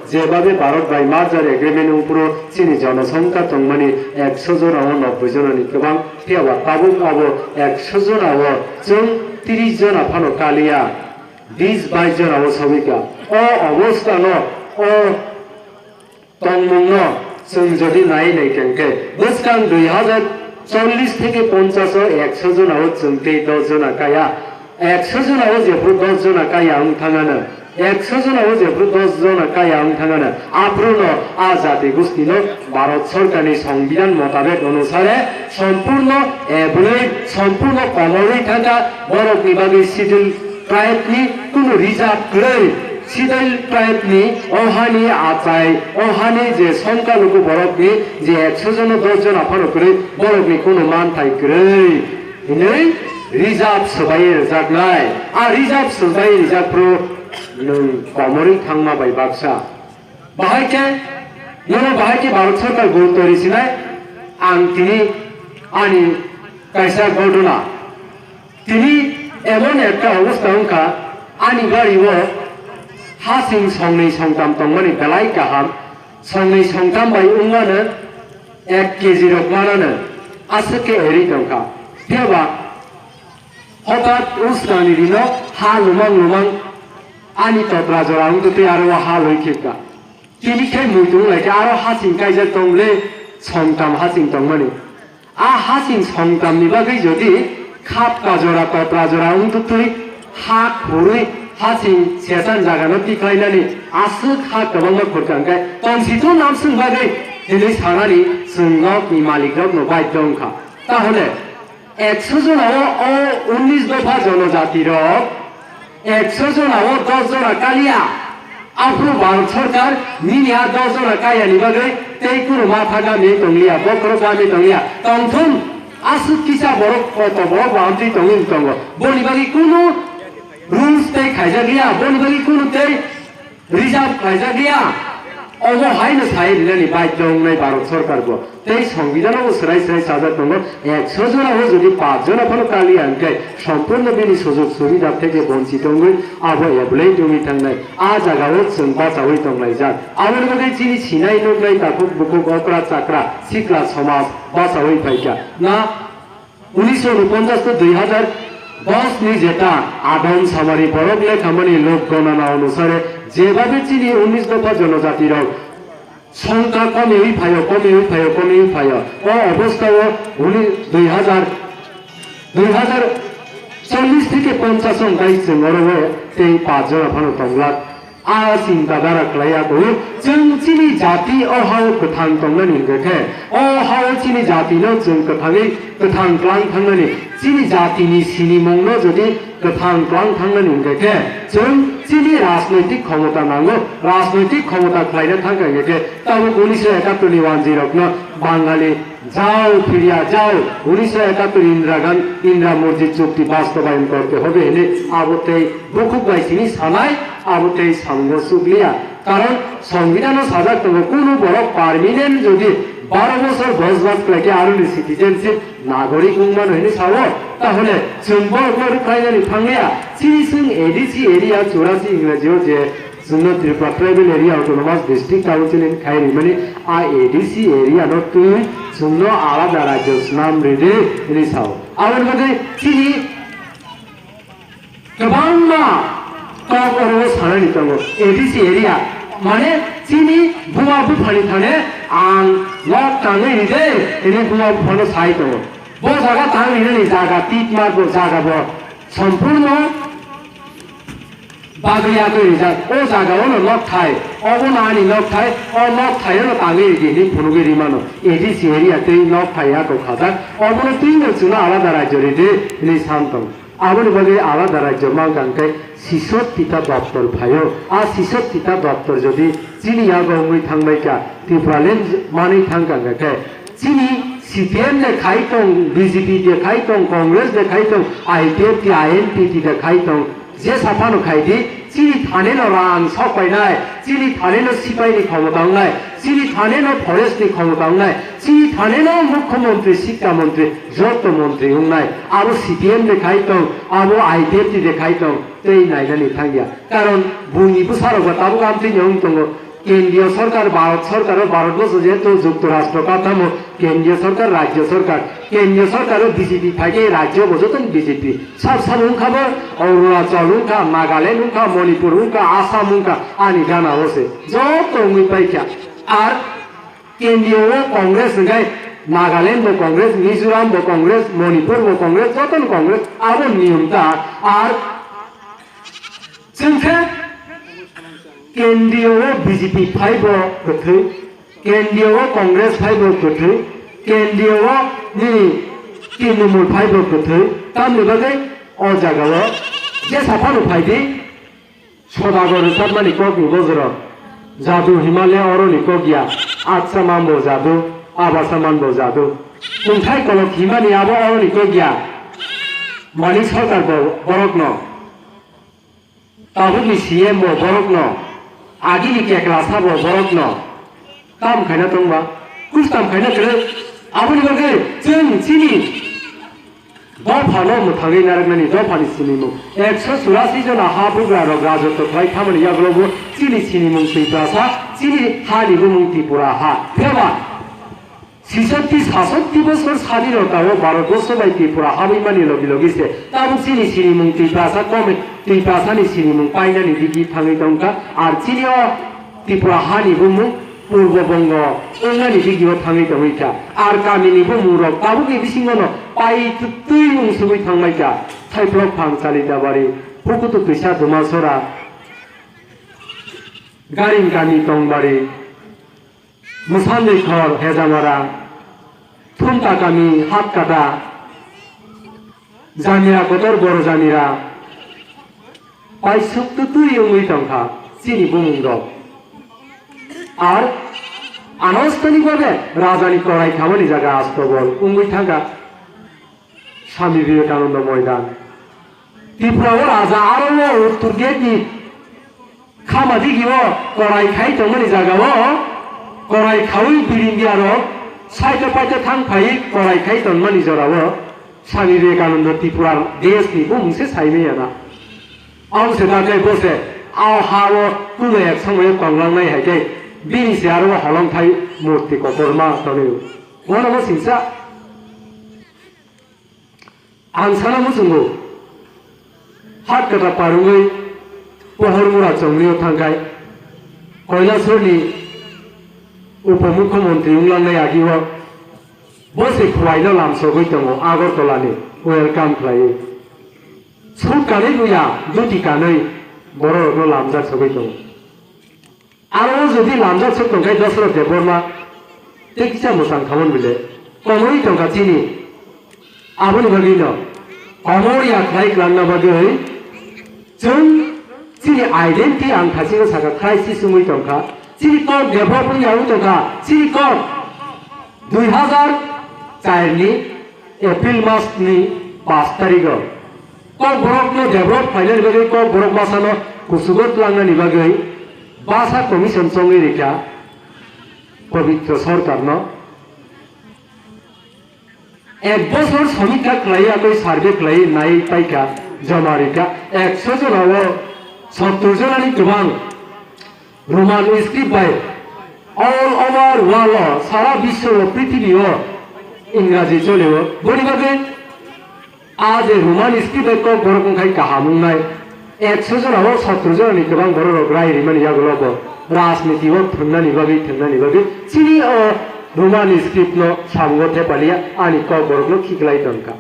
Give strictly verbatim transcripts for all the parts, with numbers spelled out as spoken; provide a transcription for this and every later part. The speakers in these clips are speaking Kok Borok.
Jebabe Bharat bai merger agreement wngphuru chini jonosongkha tongmani ekso jona o nobboi jona ni kwbang, phiya ba tabuk abo ekso jona o chwng tris jona phano kaliya, bis bais jona o sawikha. O obostha no, o tongmung no chwng jodi nai nai khe, bwskang dui hazar chollish theke ponchash o ekso jona o chwng tei dos jona kaya. Ekso jona o jephru dos jona kaya wng thangano, ekso jona o jephru dos jona kaya wng thangano, aphuru no a jati gusti no Bharat Sorkar ni Songbidan motabek onusare sompurno ebwlwi, sompurno komorwi thangkha, borok ni bagwi Schedule Tribe ni kunu reserve kwrwi, Schedule Tribe ni o hani achai, o hani je songkha luku borok ni je ekso jona dos jona phano kwrwi, borok ni kunu manthai kwrwi. Hinwi reserve swbai rwjaknai. A reserve swbai rwjak phuru nwng komorwi thangma bai baksa. Bahai khe, nono bahai khe Bharat Sorkar gurutto risinai, ang tini ani kaisa ghotona. Tini emon ekta obostha wngkha, ani gari o hasing songnwi songtam tongmani belai kaham, songnwi songtam bai wngmano ek kg rok manano aswk khe eri tongkha. Phiya ba Hothat uskani rino ha lumang lumang ani totra jora wngtwi aro o ha loi khibka. Tini khe muitung lai khe aro hasing kaijak tong le songtam hasing tongmani. A hasing songtamni bagwi jodi khapka jora totra jora wngtwi ha khurwi hasing setan jagano tikhlainani aswk ha kwbangma khurka hwnkhe tongsitu namswng bagwi hinwi sanani chwng nokni malikrokno baidhyo wngkha. Tahole Ekso jona o, o unnish dopha jonojati rok, ekso jona o dos jona kaliya. Aphuru Bharat Sorkar nini a dos jona kaya ni bagwi tei kunu matha gami tongliya, bokhorok gami tongliya. Tongthung, aswk kisa borok koto borok ba amtwi tongwi tongo. Boni bagwi kunu rules tei khaijak liya, boni bagwi kunu tei Reserve khlaijak liya, omo haino sai rinani baidhyo wngnai Bharat Sorkar bo. Tei Songbidan o bo swrai swrai sajak tongo, ekso jona o jodi pach jona phano kaliya hwnkhe, sompurno bini sujog subida theke bonchit wngwi abo abulai wngwi thangnai. A jaga o chwng bachaui tonglaijak. Aboni bagwi chini sinai nuknai takhuk bukhuk okra chakra sikla somaj bachaui phaikha. Na Unisho unoponchas to dui hazar dos ni jeta Adam Samari borok lekhamani lok gonana onusare jebabe chini unnish dopha jonojati rok songkha komiwi phaio, komiwi phaio, komiwi phaio. O obostha o uni dui hazar, dui hazar chollish theke ponchash wngkha chwng oro o tei pach jora phano tonglak. A chinta dhara khlai ya koi, chwng chini jati o hao kwthang tongnani hwnkhe khe, o hao chini jati no chwng kwthangwi kwthang klang thangnani, chini jati ni sinimung no jodi kwthang klang thangnani hwnkhe khe, chwng chini rajnoitik khomota nango, rajnoitik khomota khlaina thangkha hwnkhe khe, tabuk unisho ekattor ni wanjwi rok no Bangali Jao phiriya jao, unisho ekattor Indira Gandhi, Indira Murti chukti bastobayon korte hobe hinwi abo tei bukhuk bai sini sanai, abo tei samungo chukliya. Karon Songbidan o sajak tongo, kunu borok permanent jodi baro bosor bosbas khlaikhe aroni citizenship nagorik wngmano hinwi sao, tahole chwng borokno rwkhlainani thangliya. Chini chwng A D C area churasi Ingraji o je Chwngno Tripura Tribal Area Autonomous District Council in khai rimani a A D C area no twi chwngno alada rajyo swnam ridi hinwi sao. Aboni bagwi chini kwbangma kok oro sanani tongo A D C area, mane chini buma buphani thane ang nok tangwi ride hinwi buma buphano sai tongo. Bo jaga tang rinani jaga titmar bo jaga bo sompurno bagwi yagwi rijak. O jaga o no nok thai, obo no ani nok thai, o nok thai o no tangwi ridi hinwi phunugwi rimano. A D C area tei nok thai yago khajak, obo no twi no chwngno alada rajyo ridi hinwi san tong. Aboni bagwi alada rajyo mankha hwnkhe sisot tita doptor phaio. A sisot tita doptor jodi chini yago wngwi thangbai kha, Tipraland manwi thangkha hwnkhe, Chini C P M de khai tong, B J P de khai tong, Congress de khai tong, I P F T, I N P T de khai tong, je saphano khai di, chini thane no rang sok painai, chini thane no sipai ni khomota wngnai, chini thane no forest ni khomota wngnai, chini thane no mukhyamantri, sikka mantri, joto mantri wngnai. Abo C P M de khai tong, abo I P F T de khai tong, tei nainani thangya. Karon buini bwsarok ba tabuk amtwi ni wng tongo. Kendriyo sorkar, Bharat sorkar o, Bharat boso jehetu Juktorastro kathamo, kendriyo sorkar, rajyo sorkar, kendriyo sorkar o B J P phaikhe rajyo bo jotono B J P. Sab sab wngkha bo, Arunachal wngkha, Nagaland wngkha, Manipur wngkha, Assam wngkha, ani gana o se joto wngwi paikha. Ar kendriyo o Congress hwnkhe Nagaland bo Congress, Mizoram bo Congress, Manipur bo Congress, jotono Congress, abo niyom ta. Ar chwngkhe kendriyo o B J P phaibo kwthwi, kendriyo o Congress phaibo kwthwi, kendriyo o nini Trinamool phaibo kwthwi, tamni bagwi o jagao jesa phano phaidi. Sodagar rwchapmani kokni bojorok, jadu himale oroni kok ya, atsa manbo jadu, abasa manbo jadu. Tungthai kolok himani abo oroni kok ya, Manik Sarkar bo borokno. Tabukni C M bo borokno, agini keklasa bo borokno, tam khaina tongba, kustam khaina kwrwi, aboni bagwi chwng chini dophano mwthangwi narwknani dophani sinimung. Ekso churasi jona ha bugrarok rajotw khlai thamani yagulogo chini sinimung Tiprasa, chini hani bumung Tripura ha. Phiyaba Sisatti sasatti bosor sadi rokao Bharat borso bai Tripura habwi mani logi logi se tabuk chini sinimung Tiprasa komi Tiprasani sinimung painani digi thangwi tongkha, ar chini o Tripura hani bumung Purbo Bongo wngnani digi o thangwi tongwi kha, ar kamini bumung rok tabukni bisingo no pai twi wngsugwi thangbai kha, Saiplok Phang, Chalitabari, Pukutu Twisa, Dumasora, Garing Kami, Tongbari, Mwsandwi Khor, Hejamara, Thumta Kami, Hatkata, Jamira Kotor, Boro Jamira, paisuk twi wngwi tongkha chini bumung rok. Ar anostani babe rajani korai khamani jaga astobol wngwi thangkha. Swami Vivekananda Moidan. Tripura o raja aro o uttor gate ni khama digi o korai khai tongmani jaga o korai khaui biri India rok saito paito thang phai korai khai tongmani jora o Swami Vivekananda Tripura desh ni bumung se sai maya na. Ang se da kai bo se a ha o kuno ek somoi o tonglang nai hai khe bini se aro o holong thai murti kotorma tonwi. Bono bo singsa. Ang sana muchungo, Hatkata par wngwi Pohor Mura chongwi o thangkhai, Kailasor ni Upomukhyamantri wnglangnai agi o bo se Khowai no lamsogwi tongo, Agartala ni welcome khlaiwi. Sut kanwi buya, duti kanwi borok rok no lamjak sogwi tongo. Aro o jodi lamjak sok tongkhai Dosrot Debbarma, tei kisa mwchang khamon bile, komorwi tongkha chini. Aboni bagwino komor ya khlai kwlangna bagwi chwng chini identity ang thachino saka crisis wngwi tongkha. Chini kok develop wngya wngwi tongkha. Chini kok dui hazar char ni April mas ni pash tarigo Kokborok no develop khlainani bagwi Kokborok bwsano kuchugo twlangnani bagwi bwsa commission chongwi rikha Pabitra Sarkar no. Ek bosor somikha khlaiwi, akoi survey khlaiwi nai paikha, joma rikha. Ekso jona o sottor jonani kwbang Roman script bai all over world o, sara biswo o, prithibi o Ingraji choli o. Boni bagwi a je Roman script bai Kokborok wngkhai kaham wngnai. Ekso jona o sottor jona ni kwbang borok rok rai rimani yagulo bo rajniti o thwngnani bagwi, thwngnani bagwi chini o Roman script no samungo thepaliya ani Kokborok no khiklai tongkha.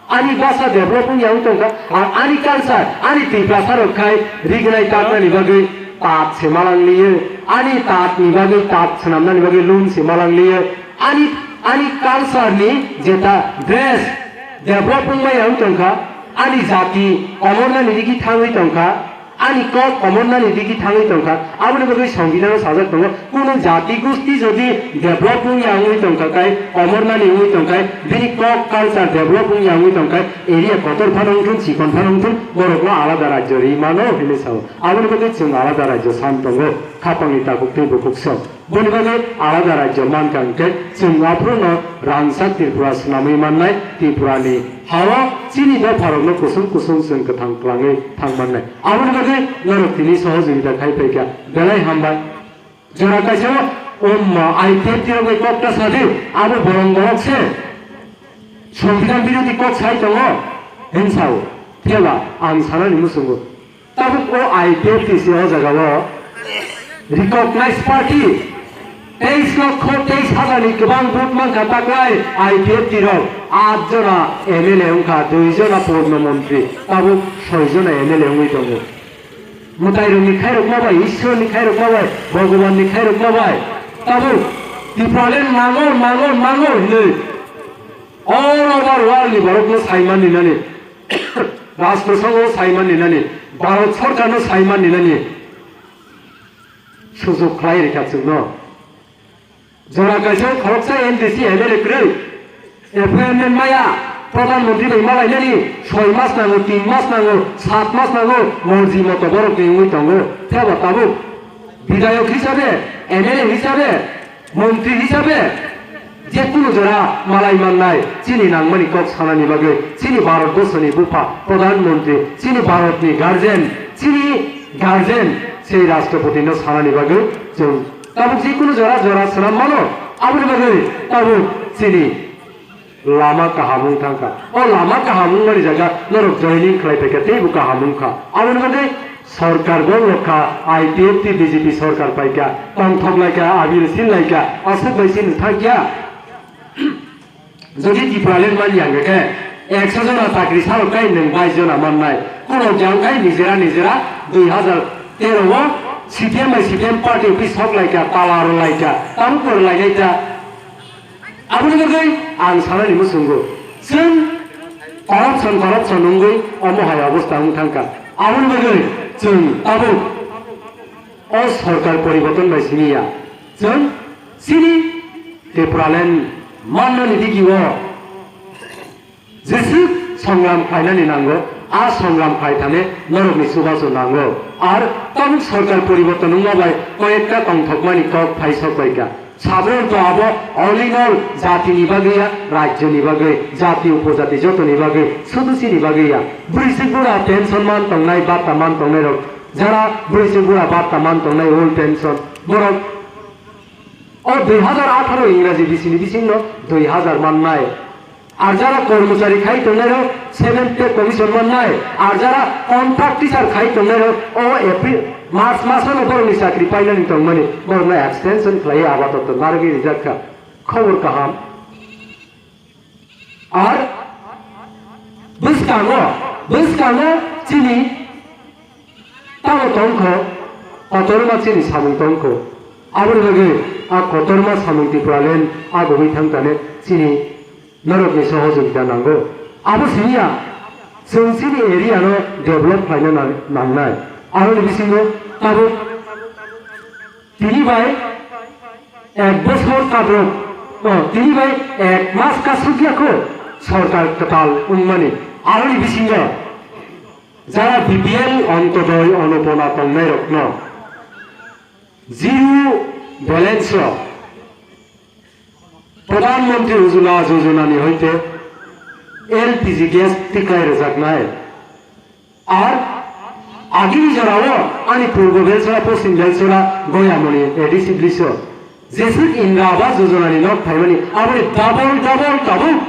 Ani basa develop wngya wng tongkha, a-, ani culture, ani Tiprasa rok khai rignai tatnani bagwi tat se malang liye, ani tat ni bagwi tat swnamnani bagwi lun se malang liye, ani, ani culture ni jeta dress develop wngmaya wng tongkha, ani jati komornani digi thangwi tongkha. Ani kok komornani digi thangwi tongkha, aboni bagwi songbidano sajak tongo, kunu jati gusti jodi develop wngya wngwi tongkha khai, komornani wngwi tongkha, bini kok culture develop wngya wngwi tongkha, area kotor phano wngthun, chikon phano wngthun, borokno alada rajyo ri mano hinwi sao. Aboni bagwi chwng alada rajyo san tongo, khapangni takhuk tei bukhuk song. Boni bagwi alada rajyo mankha hwnkhe chwng aphuru no rangchak Tripura swnamwi mannai, Tripura ni hao chini dopharokno kusung kusung chwng kwthang kwlangwi thang mannai. Aboni bagwi norok tini sohojogita khai phaikha, belai hambai. Jora kaisa o, um, I P F T rok bai kok ta sadi, abo borong borok se. Songbidan birodhi kok sai tongo, hinsao. Phiya ba, ang sanani muchungo. Tabuk o I P F T se o jaga o recognized party. Teis lokho teis hajar ni kwbang vote mankha taklai I P F T rok. Aat jona M L A wngkha, dui jona purno montri, tabuk soi jona M L A wngwi tongo. Mwtai rokni khairokma bai, Ishwar ni khairokma bai, Bhagwan ni khairokma bai. Tabuk Tipraland nango, nango, nango hinwi all over world ni borok no saiman ninani. Rashtra Sangha saiman ninani. Bharat Sarkar no saiman ninani. Sujok khlai rikha chwngno. Jora kaisa khoroksa M D C M L A kwrwi. Appointment maya, Pradhan Mantri bai malainani soi mas nango, tin mas nango, sat mas nango, morji moto borok ni wngwi tongo. Phiya ba tabuk bidayok hisabe, M L A hisabe, montri hisabe, je kunu jora malai mannai, chini nangmani kok sanani bagwi, chini Bharat Borsoni bupha, Pradhan Mantri, chini Bharat ni guardian, chini guardian, sei Rashtrapati no sanani bagwi chwng tabuk je kunu jora jora swnam mano, aboni bagwi tabuk chini lama kaham wng thangkha. O lama kaham wngmani jaga norok joining khlai paikha, teibo kaham wngkha. Aboni bagwi sorkar bo wngkha, I P F T B J P sorkar paikha, tongthok laikha, abil sin laikha, aswk bai sin thangkya. Jodi Tipraland manya hwnkhe ekso jona chakri sarok kai nwng bais jona mannai. Kuno jang kai nijera nijera dui hajar tero o C P M bai C P M party office sok laikha, tala rw laikha, tamo kwrw lainai ta. Aboni bagwi ang sanani muchungo, chwng corruption, corruption wngwi omo hai obostha wng thangkha. Aboni bagwi chwng tabuk o sorkar poriborton bai simi ya. Chwng chini Tipraland mannani digi o jeswk songram khlainani nango, a songram khlai thangni norokni chubachu nango. Ar tabuk sorkar poriborton wngma bai koyekta tongthokmani kok phai sok bai kha. Sadharanto abo all in all jatini bagwi ya, rajyoni bagwi, jati upojati jotoni bagwi, sudu chini bagwi ya. Bwrwi chwk bura pension man tongnai, batta man tongnai rok, jara bwrwi chwk bura batta man tongnai, old pension, borok o dui hajar atharo Ingraji bisini bisingno dui hajar mannai. Ar jara kormochari khai tongnai rok seven pay commission mannai, ar jara contract teacher khai tongnai rok o April, March masono borokni chakri painani tongmani, borokno extension khlaiwi abatot narwgwi rijak kha. Khobor kaham. Ar bwskango, bwskango chini tamo tongkho, kotorma chini samung tongkho. Aboni bagwi a kotorma samung Tipraland agugwi thangtane chini norokni sohojogita nango. Abo siniya, chwng chini area no develop khlaina nang-, nangnai. Aroni bisingo tabuk tini bai ek bosor kabrok, o, tini bai ek mas kasuk yakho sorkar kwtal wngmani. Aroni bisingo jara B P L, Antyodoi, Annapurna tongnai rokno zero balance o Pradhan Mantri Ujjwala Yojana ni hoite L P G gas tiklai rwjaknai. Ar agini jorao ani Purbo Belsora, Poschim Belsora, Goyamoni A D C Bliso jeswk Indira Awas Yojana ni nok phaimani, aboni double double tabuk